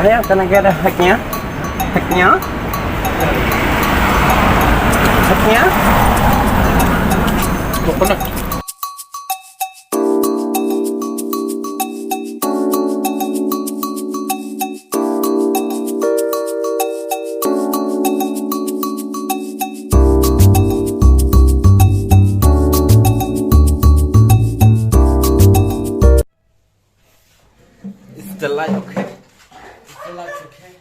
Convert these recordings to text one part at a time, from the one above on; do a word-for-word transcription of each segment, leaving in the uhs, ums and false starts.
Ayo, can I get a hack nya? Hack nya? Hack nya? Is the light okay? Is the light okay?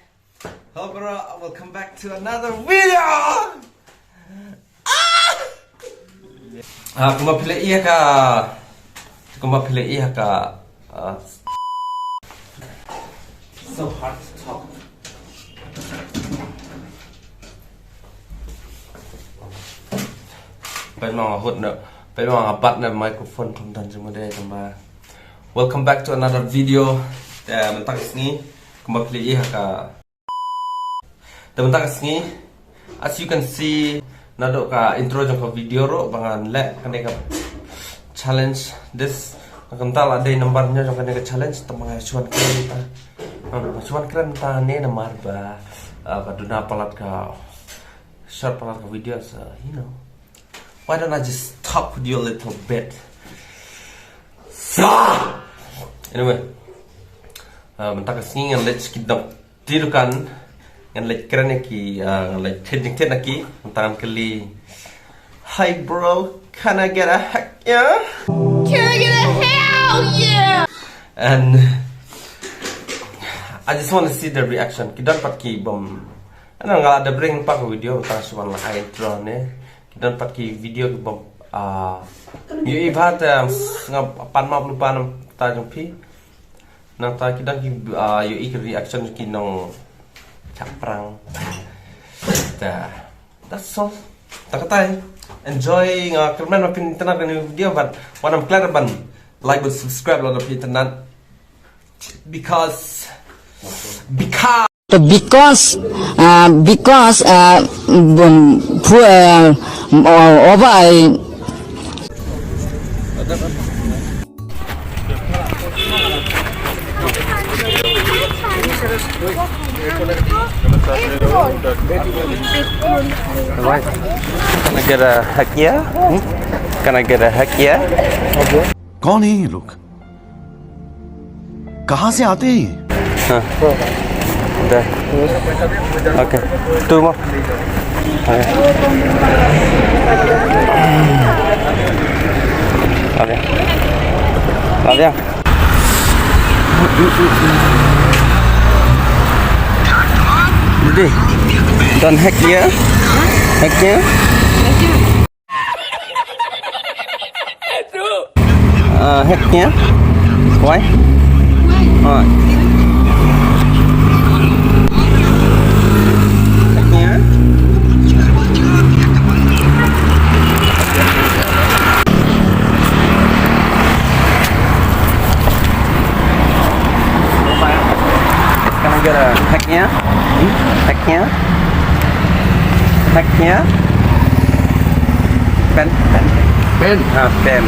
Hello, bro. Welcome back to another video. Ah! Ah, kumba phi la ïohi ka, kumba phi la ïohi ka, ah, so hard to talk. Pynmong hot na, pynmong abat na microphone kum tan jingmode jamba. Welcome back to another video. Te mynta ka sngi, kumba phi la ïohi ka. Te mynta ka sngi, as you can see, naduh ka intro jong ka video ruh ba ngan leh kane ka challenge this. Ka mynta la dei number hynñiew jong kane ka challenge, te ma nga shu wan kren mynta. Nga shu wan kren mynta ne namar ba, ah, ka duna palat ka short palat ka video, so, you know. Why don't I just talk with you a little bit? So, anyway, ah, mynta ka sngi ngan leit sha ki dok Ti dukan, ngan leit kren ïa ki, ah, ngan leit thied jingthied na ki, mynta ngan kylli, "Hi bro, can I get a hack nya?" Can I get a hell yeah? And I just want to see the reaction. Ki don pat ki bym, ano, nga la da bring pat ka video, mynta shu wan la intro ne. Ki don pat ki video ki bym, ah, ïohi bha te, um, nga pan map lypa na ka bynta jong phi. Nangta ki don ki, ah, ïohi ki reaction ki nongshah prank. Te, that's all. Te katai, enjoy, nga kyrmen ba phin itynnad ïa kane ka video, but wat nym klet ban like bad subscribe lada phi itynnad. Because, because Because, uh, because, uh, um, pu-, uh, o-, over, I Can I get a heck yeah? Hmm? Can I get a heck yeah? कौन है ये लोग? कहाँ से आते हैं ये? हाँ। There. Okay. Two more. Okay. Okay. Love ya. Deh. Don't hack ya. Hack ya. Ah, hack nya. Why? Why? Hack nya. Can I get a hack nya? Hack nya? Hack nya? Pen, pen. Pen. Ah, pen.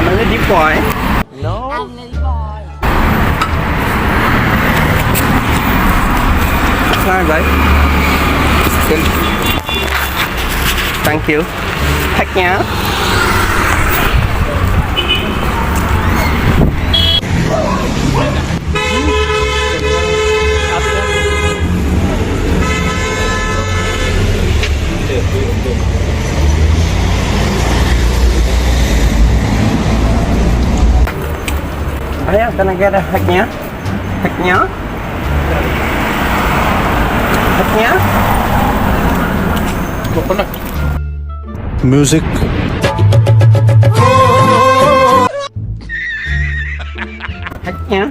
Mana di boy? No. Sana, guys. Pen. Thank you. Hack nya. Ayah, can I get a hack nya? Hack nya? Hack nya? Music. Hack nya?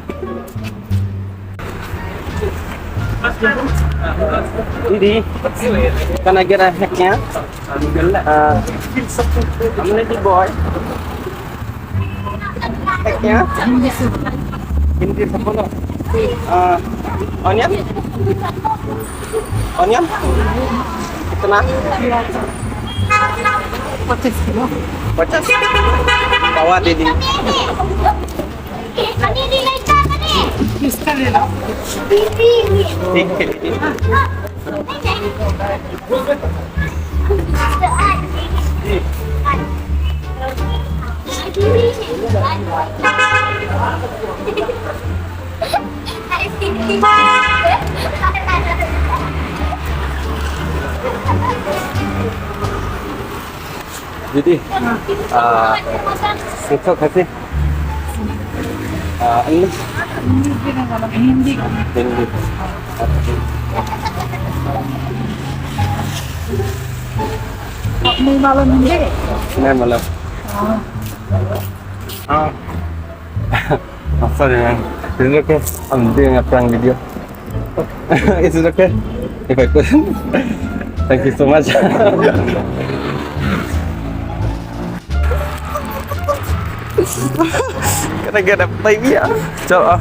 Didi, can I get a hack nya? Uh, I'm a little boy. Hack nya? Hindi sa puno. Ah, onion? Onion? Ito na? Pachas. Pachas? Bawa, Didi. इसका ले लो। एक के लिए। दीदी, आ, सीखो कैसे? आ, English? English भी नहीं मालूम, हिंदी। हिंदी। नहीं मालूम हिंदी? नहीं मालूम। हाँ। हाँ। Oh, sorry, man. Is it okay? I'm doing a prank video. Is it okay if I put? Thank you so much. Can I get a baby? So, uh,